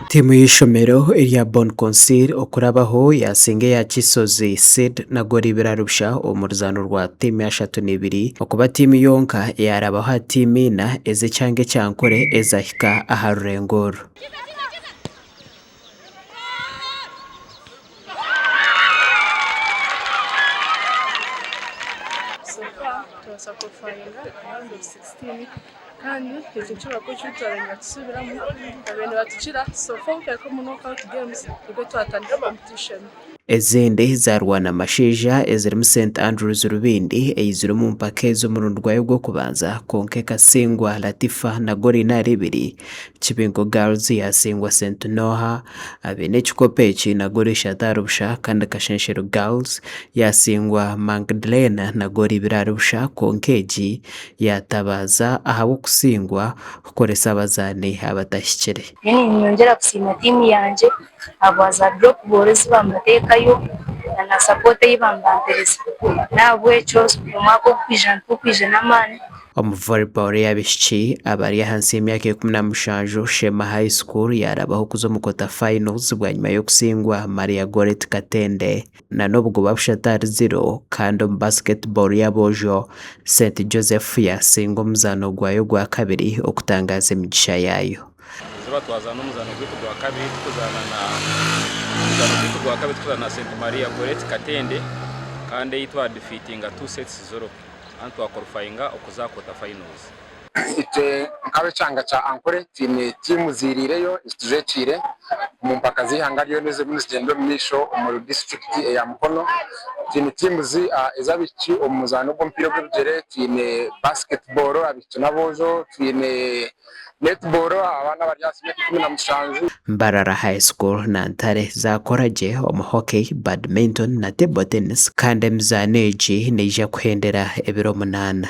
Tiimu y'eishomero erya Bon Consil okurabaho yaasinga eya Kisozi Seed na goolo ibiri ahari busha omu ruzaano rwa tiimu ashatu n'ibiri okuba tiimu yonka eyaarabaho aha tiimu ina ez'ekyanga ekya Ankole ezahika aha rurengo oru. So far twabaasa qualifyinga round of 16 kandi ekyo ekibako eki twaba nibatusubiramu babaire nibatukira so far omu omu knockout games nibwo twatandika competition. Ezindi zaarwana Mashaija ezirimu St Andrews Rubindi eizire omu mpaka ezi omurundi gwayo gw'okubanza kwonka ekasingwa Latifa na goolo ina ahari ibiri. Kibingo Girls yaasingwa St Noha abaine ekikopo eki na goolo ishatu ahari busha kandi Kashenshero Girls yaasingwa Magdalena na goolo ibiri ahari busha kwonka egi yaatabaaza ahabw'okusingwa kukoresa abazaani abatahikire. Mbwenu niinyongyera kusiima tiimu yangye ahabwa za drop goal ezi bambateekayo na na support ei bambampereza. N'ahabw'ekyo omwaka ogurikwija nitukwija n'amaani. Omu volleyball ey'abaishiki abari ahansi y'emyaka 17, Sheema High School yaarabaho kuza omu quarter finals bwanyima y'okusingwa Maria Goreti Katende na n'obugoba bushatu ahari ziro kandi omu basketball y'aboojo, St Joseph yaasingwa omuzaano gwayo ogwakabiri okutangaaza emigisha yaayo. Eizooba twazaana omuzaano gwaitu gwa kabiri turikuzaana na omuzaano gwaitu gwa kabiri turikuzaana na St Maria Goreti Katende kandi ei twadifeatinga two sets zero. Kandi twakorifayinga okuza aha quarter finals. Itwe nk'ab'ekyanga kya Ankole twine tiimu ziiriireyo ezitujwekiire omu mpaka z'eihanga ryona ezirimu nizigyenda omu maisho omuri disiturikiti eya Mukono. Twine tiimu ez'abaishiki omu muzaano gw'omupiira ogw'ebigyere, twine basketball abaishiki n'aboojo, twine Netball abaana abari ahansi y'emyaka 17. Mbarara High School na Ntare zaakora gye omu Hockey, Badminton na Table Tennis kandi emizaano egi neija kuhendera ebiro munaana.